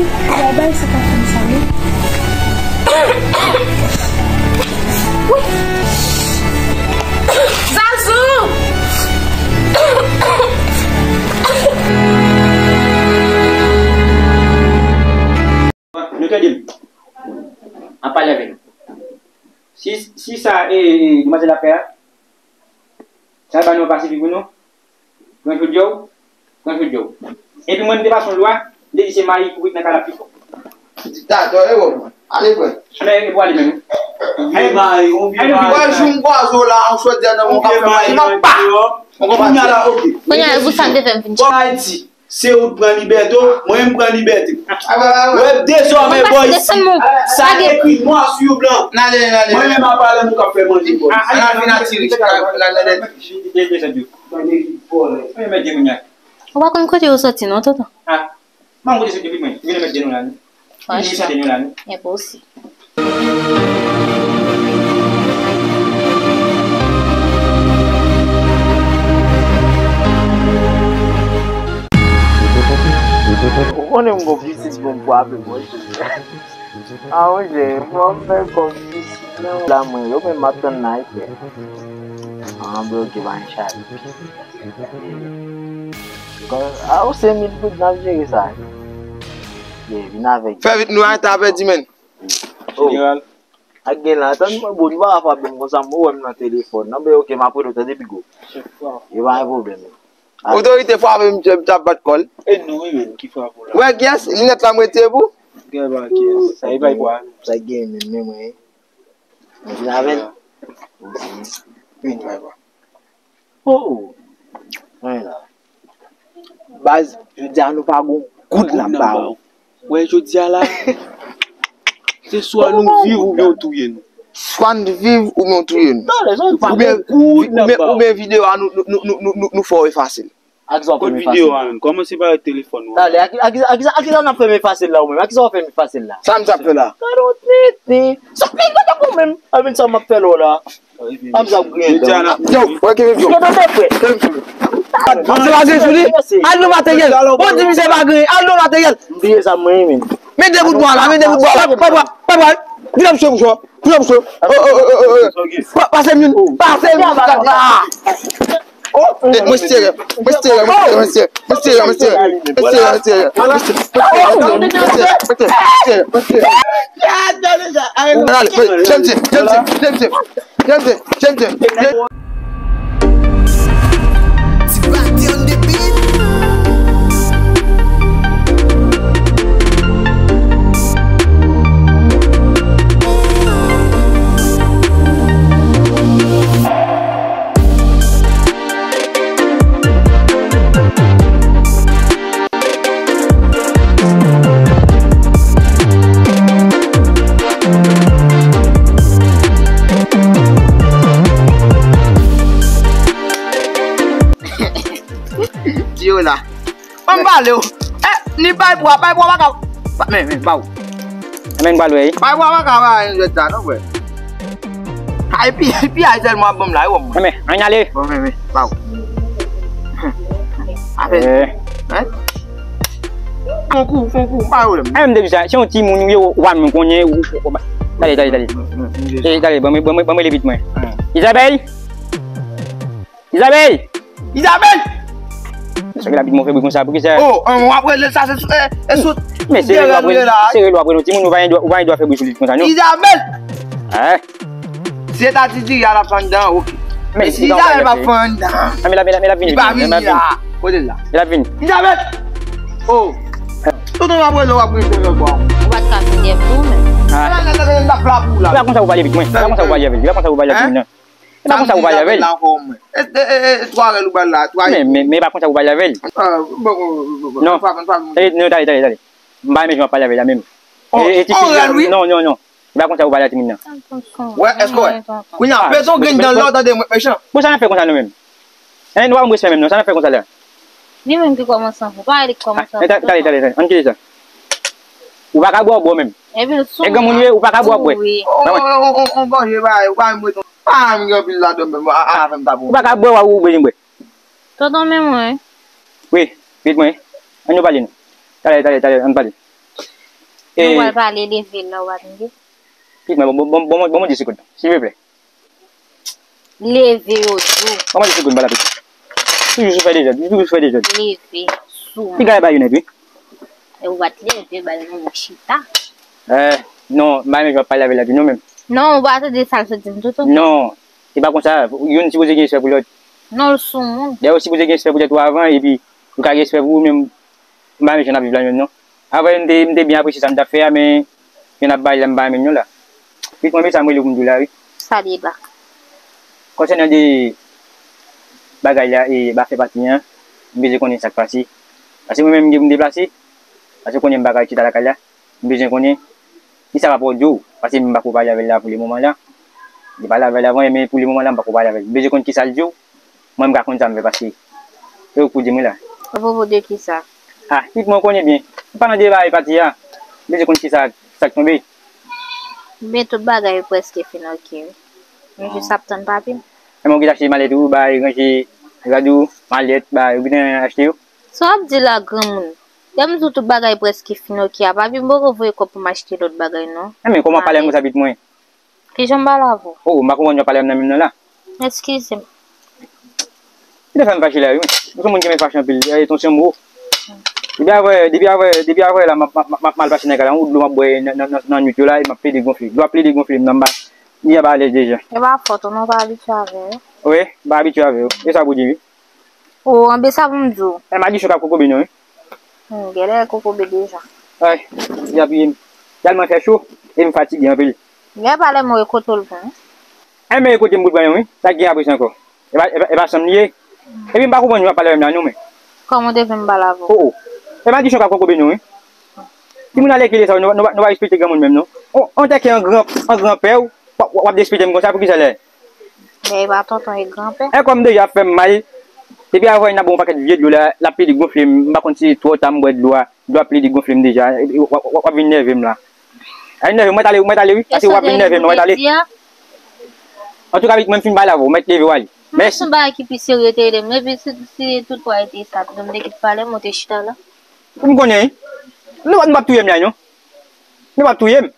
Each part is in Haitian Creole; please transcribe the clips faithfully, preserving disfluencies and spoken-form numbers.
Babay, sa ka fè m sa, wi. Wi. Zazou! Nou tande m. An pale avè nou. Si, si sa, e, e, demwazèl la fè a, sa ba nou pase fi pou nou. Pran jodi a w, pran jodi a w. Epi mwen, m te pase yon lwa, m te di se mayi ipokrit nan kay la pi fò. Diktatè, e wè mwen. Ale, frè. Ann, e pou ale menm. Ou vye mayi, ou vye mayi. Mwen, jou m kwaze w la, yon chòdyè nan men w k ap fè mayi, m ap pa. Ou konprann? Kounye a la, oke. Kounye a, e pou sa m te fè m vin chita. Ayiti. Se ou k pran libète w, mwen menm m pran libète. Wè, dezòmè, bò isi, sa ekri nwa sou blan. Mwen menm apa lè moun k ap fè manje, bò isi. Ou pa konn kote yo soti non, tonton? Ah, m kote soti depi mwen, vin met de nou la, non. Franchman, enposib. Ou konnen m gon pitit, bon, m frape mwen. Ah, monchè, fò m fè kòm pitit nan la, mwen, yo menm m ap tann nan, frè. Ah, bloke pa yon chal. Ah, ou se mil goud n ap jere sa. Ye, vin avèk. Fè vit, nou arete a pèdi, menn. Oh. Jeneral. Ak gen la, tann mwen, bon, li pa ka frape m konsa, mwen wè m nan telefòn nan, men oke, m ap rele w, tande, Bigo. E pa yon pwoblèm. Otorite frape m, m t ap bat kò l. E nou, wi, menm, ki frape w la. Wè, kiyès? Linèt la m rete pou. Gen pa kiyès. Sa e bay bwa. Sa gen menm, men mwen. Mwen vin avè l. Vin bay bwa. Oh, oh. Mwen la. Baz, jodi a nou pa gon goud n ap ba ou. Wè, jodi a la, se swa nou viv oubyen w touye nou. Swa n viv oubyen w touye nou. Oubyen, oubyen, oubyen videyo a nou, nou, nou, nou fè w efase l. Kot videyo a menm? Kòmanse pa telefòn ou an. Talè, a ki, a ki, a ki, a ki sa n ap fè m efase l la ou menm? A ki sa w ap fè m efase l la? Sa m t ap fè la? Gade yon tenten. Sa k fè gade pou menm? A vin sa m ap fè l ou la. Amza ap griyen dan. Yo, wè, kenbe m, yo. Kenbe m, frè. Kenbe m, frè. Misye pa griyen sou li. Al nan materyèl. Bon, di misye pa griyen. Al nan materyèl. M bliye sa mwen, men. Men de bout bwa la, men de bout bwa la. Pa bwa, pa bwa. Vin ap sou, bouchon. Vin ap sou. Oh, oh, oh, oh, oh. Pa, pase m youn. Pase m youn. Oh, eh, mwen sere, mwen sere, mwen sere, mwen sere, mwen sere, mwen sere, mwen sere, mwen sere, mwen sere, mwen sere, mwen sere. Allez, allez, James, James, James, James, James, James. Ti Baty on the beat. Di yo la. Ban m pale w. Eh, ni bay bwa, bay bwa pa ka. Pa, men, men, ba w. Men, ba l, wi. Bay bwa pa ka, ba, jwèt sa, non, frè. A, epi, epi, a, sèlman ap ban m la, e wè mwen. Men, ann ale. Bon, men, men, ba w. Afè. Eh. Hein? Fon kou, fon kou, pa pwoblèm. Eh, m te di sa, se yon timoun ou ye, ou pa menm konnen, ou, ou, ou, talè, talè, talè. Eh, talè, ban mwen, ban mwen, ban mwen rele pitit mwen. Isabelle! Isabelle! Isabelle! Sa ki la pitit mwen fè bri konsa, poukisa? Oh, an, w ap rele sa, se, e, e sou. Men se rele w ap rele, se rele w ap rele, timoun, ou pa gen dwa, ou pa gen dwa fè bri sou li konsa, non. Isabelle! Hein? Si se ta ti diri a l ap fè anndan, oke. Men si Isabelle pa fè anndan. Ah, men la, men la, men la vini. Li pa vini la. Kote l la? Men la vini. Isabelle! Oh! Tonton w ap rele, w ap rele lòt bò. Ou pa t ka fin gen pou ou menm. Ah. La, la, la, la, la, la, la, la. E pa konsa ou pale avèk mwen. E pa konsa ou pale avèk mwen. E pa konsa ou pale avèk mwen. E pa konsa ou pale avè l. E, e, e, e, twa rèl ou ba l la, twa. Men, men, men e pa konsa ou pale avè l. Ah, bon, bon, bon, bon, bon. Non. Pa, pa, pa, pa. E, non, talè, talè, talè. M pa renmen jan w ap pale avè l la menm. Oh, e, e, ti fi, on rèl, wi. Non, non, non. E pa konsa ou pale a timoun nan. Wè, èske wè? Kounye a, peze yon grenn dan lè w tande mwen mechan. Bon, sa n ap fè konsa nou menm? Eh, nou pa ban m respè menm non, sa n ap fè konsa la? Li menm ki kòmanse anfè, pa li ki kòmanse anfè. Talè, talè, talè, ann kite sa. Ou pa ka bwè w bwè menm. Epi l sou. E granmoun ou ye, ou pa ka bwè w bwè. On, on, on, on, on bòje bagay, ou pa menm ret. Ah, m gen anpil ladan menm, a, a, avè m ta bon. Ou pa ka bwè, ou bezwen bwè. Tonton, men mwen. Wi, ret mwen. Ann nou pale nou. Talè, talè, talè, ann pale. Nou pral pale, leve la, w a tande. Pitit mwen, bon, bon, bon, bon, bon, bon, de segonn, silvouplè. Leve yo di w. Kòman di segonn pa la piti? Toujou sou fè dezòd, toujou sou fè dezòd. Leve sou mwen. Piga bay yo nèt, wi. E ou pa t leve, bay nou chita. Eh, non, m pa renmen jan w ap pale avè l la tou non menm. Non, ou pa tande sa l sot di m toutan. Non, se pa konsa, youn sipoze gen respè pou lòt. Non, l sou moun. Dayè ou sipoze gen respè poutèt ou avan, epi ou ka gen respè pou ou menm. M pa renmen jan n ap viv la menm non. Avan m te, m te byen apresye sa m t ap fè a, men jan n ap bay la m pa renmen l non la. Pitit mwen, men sa m rele w pou m di w la wi. Sa l ye la? Konsènan de bagay la, e, afè pati an, m bezwen konnen sa k pase. Paske mwen menm m gen pou m deplase. Paske w konnen m pa ka chita lakay la. M bezwen konnen kisa papa w di w, paske m pa ko pale avè l la pou le moman la. M te pale avè l avan, men pou le moman la, m pa ko pale avè l. M bezwen konn kisa l di w, mwen m ka konn sa m fè pase. E ou k pou di m wi la. Apwopo de kisa? Ah, pitit mwen, ou konnen byen. M pa nan de bagay pati a. M bezwen konn kisa, sa k tonbe. Men tout bagay yo prèske fin oke wi. M jis ap tann papi m. Enben ou gentan achte malèt ou, bagay, ranje rad ou, malèt, bagay, ou gentan achte yo? Sa w ap di la granmoun? Lè m di w tout bagay prèske fin oke a, papi m poko voye kòb pou m achte lòt bagay non. Enben kòman w ap pale avè m konsa pitit mwen? Kijan m pale avè w? Oh, m pa konprann jan w ap pale avè m nan menm nan la. Eskize m. Ou te fè m fache la wi. Ou se moun ki renmen fache anpil, e, ton se mo. Depi avè, depi avè, depi avè la m ap, m ap, m ap mal pase nan kay la, yon dlo m ap bwè nan, nan, nan, nan nwit yo la, e m ap plede gonfle. Dlo ap plede gonfle m nan, m pa, m pa alèz deja. E pa fòt ou non, ou pa abitye avè yo. Wi, m pa abitye avè yo. E sa pou di wi. O, anben sa pou m di w. E madichon k ap kokobe nou wi. Hmm, genlè kokobe deja. Ay, y ap ye m. Tèlman fè cho, e m fatige anpil. Genlè pa lè mwen kote w l bon. Enben e kote m pou l pran yon wi. Sa k gen apre sa ankò? E pa, e pa, e pa sanm li ye. Epi m pa konprann jan w ap pale avè m la non men. Kòman w te vle m pale avè w? O, o. E madichon k ap kokobe nou wi. Timoun alèkile sa yo, nou, nou, nou pa respekte granmoun menm non. On, on tèt ki an gran, an granpè w, w ap, w ap derespekte m konsa, poukisa lè? Men e pa tonton, e granpè. E kò m deja ap fè m mal. Depi avè n ap bwè yon pakèt vye dlo la, l ap plede gonfle m, m pa konn si twò ta m bwè dlo a, dlo ap plede gonfle m deja, epi w ap, w ap, w ap vin nève m la. A vin nève m, mwen t ale, mwen t ale wi, paske w ap vin nève m, mwen t ale. Antouka pitit mwen, m fin pale avè w, mèt leve w ale. Mèsi. Yon bagay ki pi serye te rele m, epi si, si tout pwa ete sa, m te kit pale, m te chita la. Ou m konnen wi. Nou, nou p ap touye m la non. Nou p ap touye m.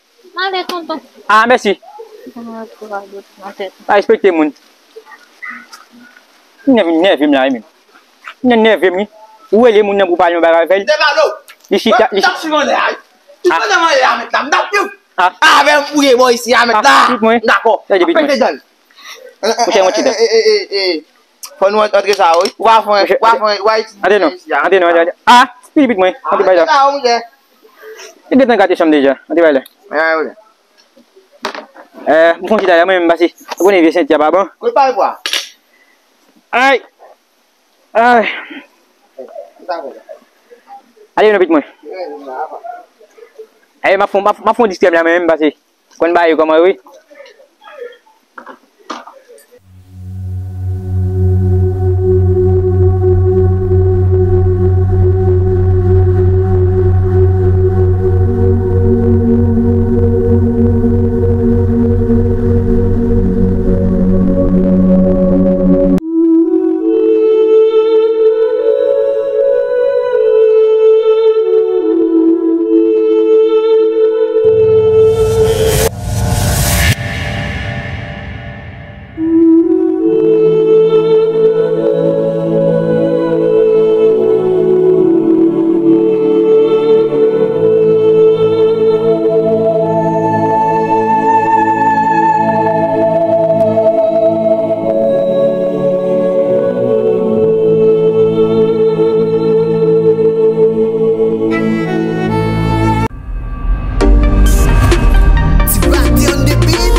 Ale tonton. Ah, mèsi. Mwen tou a dot nan tèt. Pa respekte moun. Nève, nève m la wi menm. Nève m wi. Ou rele moun nan pou pale yon bagay avè l. Li chita, li chita. M t ap suiv anlè a wi. M t ap suiv anlè a mèt la. M t ap suiv. Ah. Avè m fouye bò isi a mèt la. Ah, pitit mwen. M dakò. Tande pitit mwen. Pete dan l. Monchè, monchè, dan. Fò nou antre sa wi. Ou pa fè, ou pa fè, ou pa itilize isi a. Antre non. Antre non, antre, antre. Ah, pitit mwen. Antre bay la. Antre sa wi, monchè. Li gentan gate chanm deja. Antre bay la. Eh, m fon chita la mwen menm pase. Ou konnen vye senti a pa bon. Kote pale pou a? Ay. Ay. Ale non pitit mwen. Ay, m ap fon, m ap, m ap fon distrè m la mwen menm pase. Konn bagay yo kòman yo wi. Ti Baty on the beat.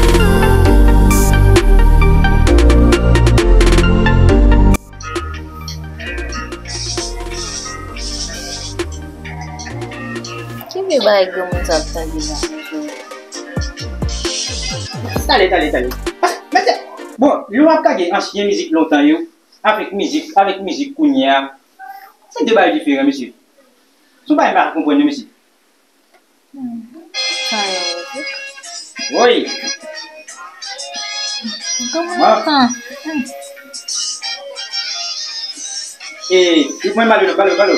Ki vye bagay granmoun sa ap tande la? Tale, tale, tale. Mesye, bon, lè w ap gade ansyen mizik lontan yo, avèk mizik, avèk mizik kounye a, se de bagay diferan, mesye. Se yon bagay m pa ka konprann non, mesye. Hmm. Sa yo di. Woy. Kòman sa? Hmm. E, li pran balo, balo, balo.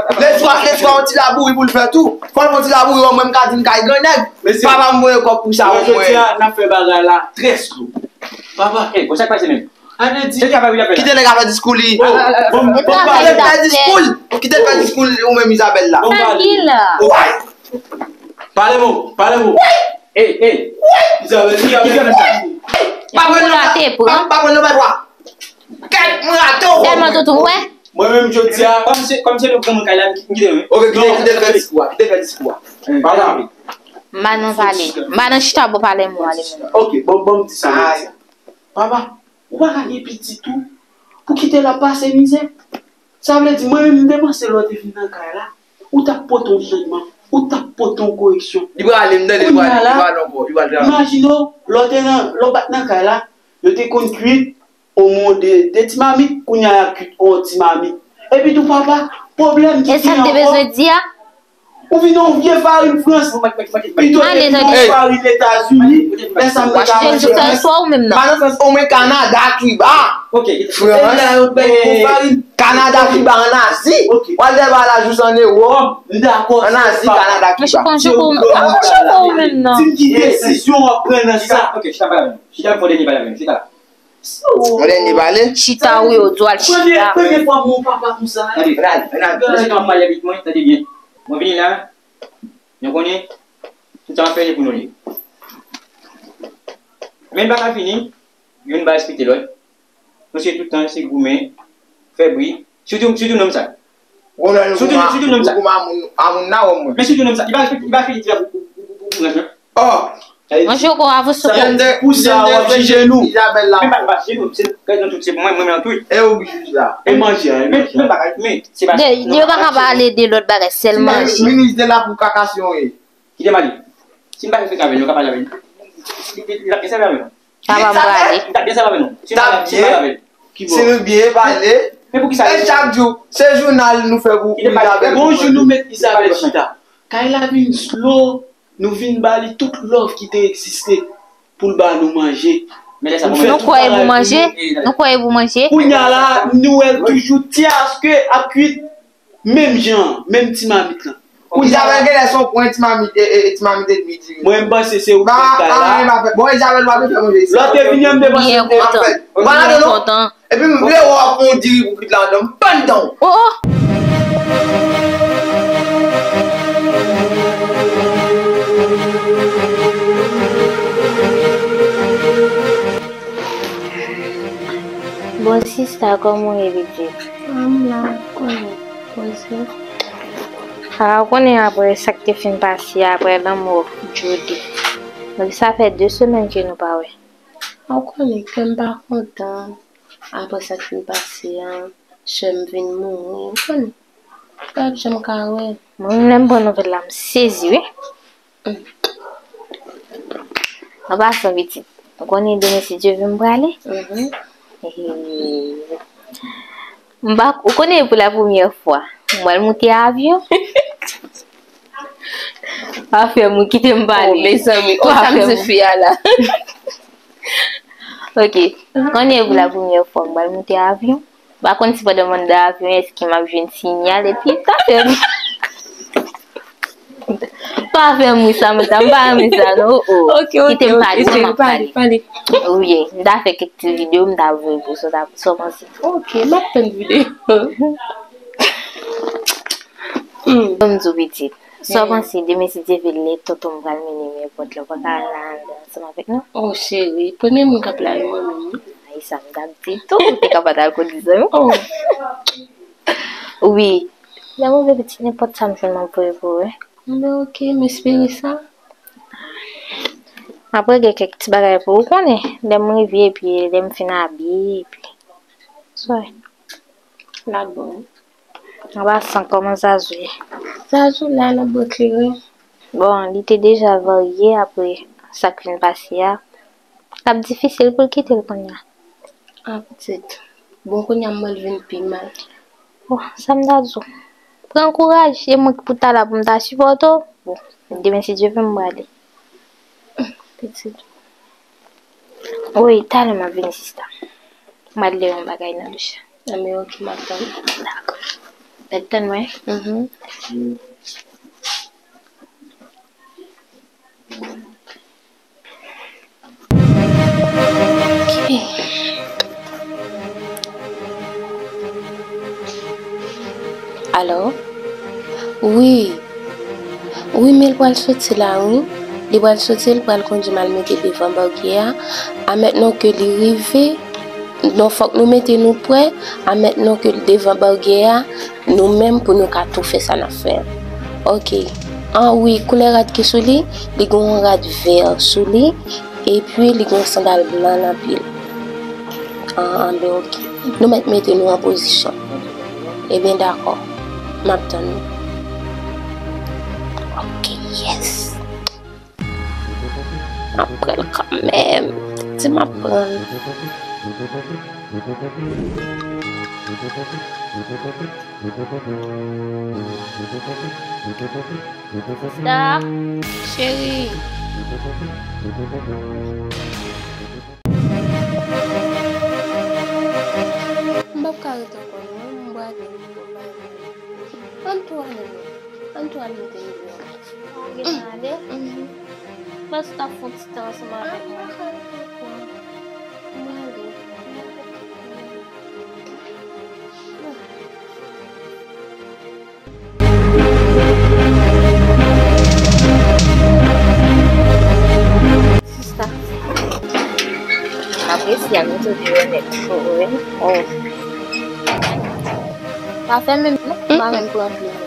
Lespwa, lespwa, yon ti labouri pou l fè tou. Fò l fè yon ti labouri, mwen m ka di m kay grannèg. Papa m voye kòb pou sa, mwen. Jodi a, n ap fè bagay la trè slou. Papa. Ey, bon, sa k pase menm? Ane di. Se travay wi l ap fè la. Kite nèg la fè diskou li. Kite l fè diskou l, ou menm Isabelle la. Pale mo, pale mo. Ey, ey. Isabelle, Isabelle. Pa pran non, pa pran non, pa pran. Kèt, mwen rate w. Tèlman tonton, wè. Mwen menm jodi a. Kòm se, kòm se nou granmoun kay la, m kite wi. Ok, kite, kite l fè diskou a, kite l fè diskou a. Pale. M pa nan pale. M pa nan chita bò pale mo, ale mo. Ok, bon, bon, m di sa. Papa, ou pa ka gen pitit ou pou kite l ap pase mizè. Sa vle di, mwen menm, m te panse lè w te vin nan kay la, ou t ap pote yon chanjman, ou t ap pote yon koreksyon. Li prale, m tande li prale, li prale ankò, li prale travay. Imajine w, lè w te nan, lè w pa t nan kay la, yo te konn kwit omwen de, de ti mamit, kounye a y ap kwit yon ti mamit. Epi tou, papa, pwoblèm ki genyen ankò. E sa m te bezwen di a? Ou vin yon vye farin Frans. Pito te vin yon farin Etazini. Lè sa m te ka manje Frans. Pa nan Frans, omwen Kanada, Kiba. Frans, Kanada, Kiba, ann Azi. W al dèba la jis ann Ewòp. Ann Azi, Kanada, Kiba. Si m gen desizyon w ap pran nan sa. Yon dènye pale. Chita, wi, yo di w al chita. Premye, premye fwa m wè yon papa konsa. Gade, gade, gade. Mesye, nou ap pale avèk mwen, tande byen. Mwen vini la, nou konnen, tout sa m ap fè, se pou nou li. Men n pa ka fini, youn pa respekte lòt. Mesye, tout tan, se goumen, fè bri. Sitou, sitou nonm sa. Ronald, sitou, sitou nonm sa. Ou kouman a moun, a moun nan, wè mwen. Men sitou nonm sa. Li pa respekte, li pa fini di la pou, pou, pou, pou, pou, pou, Oh! Mwen jwe kò avou sou kò. Pou sa w ap jije nou. Isabel la. Men pa, pa jije nou. Se, gade nou tout, se pou mwen, mwen, mwen tout. E ou jij la. E manje a, e manje a. Men, men bagay, men, se pa. Yo pa ka pale de lòt bagay, sèl manje. Minis de la pou kaka si yon e. Kite m ale. Si m pa fè fèk avè l, nou ka pale avè l. Li, li, li t ap byen sèvi avè nou. Papa m prale. Li t ap byen sèvi avè nou. Si m pa, si m pa avè l. Se nou byen pale. Men pou ki sa? E chak jou, se jounal nou fè pou, pou Isabel. Gon jou nou met Isabel chita. Kay la vin slow. Nou vin ba li tout love ki te egziste pou l ba nou manje. Nou kwè e pou manje? Nou kwè e pou manje? Kounye a la, nou wè l toujou tyaske ap kwit menm jan an, menm ti mamit lan. Isabel genlè se yon pwen ti mamit, e, e, ti mamit edmi diri. Mwen, m panse se ou ki fè kay la. Bon, Isabel pa bezwen fè manje. Lè w te vini an, m te panse m te ap fè. Byen kontan. Epi m vle wè w ap pran yon diri pou kwit ladan m. Pandan w. Oh, oh. Bon, sista, kòman w ye, pitit? Ah, m la, ou konnen, poze. Ah, ou konnen apre sa k te fin pase, apre lanmò Jody. Donk, sa fè de semèn ke nou pa wè. Ah, ou konnen, kè m pa kontan. Apre sa k fin pase a, sè m vin mouri, ou konn, m pa t janm ka wè l. Mwen menm, lè m pran nouvèl la, m sezi, wi. Mm. An pasan, pitit, ou konnen demen, si Dye vle, m prale. Mhm. E, m pa, ou konnen, pou la premyè fwa, m pral moute avyon. Pa fè m ri, kite m pale. Oh, mezanmi, oh, sa m di fi a la. Ok. Kounye a pou la premyè fwa, m pral moute avyon. M pa konn si pandan m anndan avyon, èske m ap jwenn sinyal, epi m ta fè m. Pa fè m ri, Samantha, m pa renmen sa, non. Oh, oh. Ok, ok, ok. Kite m pale, non, m ap pale. Pale, pale. Wi, m ta fè kèk ti videyo, m ta voye pou sa, sa w panse? Ok, m ap tann videyo. Hmm. Ban m di w, pitit. Sa w panse demen, si Dye vle, lè tonton m pral mennen m èpòt la, w pa ka al la anndan ansanm avèk nou? Oh, cheri, premye moun k ap la, e mwen menm, wi. Ay, sa m t ap di tou, ou te ka pa t al kot zanmi w. Oh. Wi. Lè m rive, pitit, nenpòt sa m jwenn, m ap voye pou ou, wi. Enben, ok, m espere sa. M ap regle kèk ti bagay pou ou, konnen. Lè m rive, epi lè m fin abiye, epi. Sorry. La bon. An pasan, kòman Zazou ye? Zazou la nan bon kleren. Bon, li te deja varye apre sa k fin pase a. L ap difisil pou l kite l kounye a. Ah, pitit. Bon, kounye a m wè l vin pi mal. Bon, sa m ta di w? Pran kouraj, e mwen ki pou ta la pou m ta sipòte w. Bon, demen, si Dye vle, m prale. Pitit. Wi, talè m ap vini, sista. M al lè yon bagay nan douch la. Anben, ok, m ap tann. Dakò. Ret tann mwen. Mhm. Ok. Alo? Wi. Wi, men l pral soti la, wi. Li pral soti, l pral kondui m al mete devan baryè a. A mentnan ke li rive, non, fòk nou mete nou prè. A mentnan ke l devan baryè a, nou menm pou nou ka tou fè sa n ap fè an. Ok. An, wi, koulè rad ki sou li, li gen yon rad vè sou li, epi li gen yon sandal blan nan pye l. An, anben, ok. Nou mèt mete nou an pozisyon. Ebyen, dakò. M ap tann nou. Ok, yes. M ap pran l kanmenm. Di m ap pran l. Sista, cheri. M p ap ka ret ankò non, m brave, m brave. Ann tou ale non. Ann tou ale mete yon bò. Ou gentan ale? Mhm. Mwen sot ap fè yon ti tan ansanm avèk mwen. M ale. Sista. Apresye a, nou tou de yo nèt. Oh, wi. Oh. Pa fè menm non, pa menm pran plim.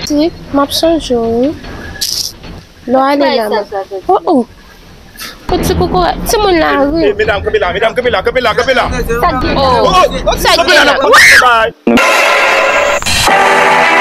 Si, m ap sonje w, wi. Lè w ale la, oh, oh. Pou ti kokorat, timoun lari. Medam, kanpe la, medam, kanpe la, kanpe la, kanpe la. Sa k gen la? Oh, sa k gen la? Kanpe la, kanpe la.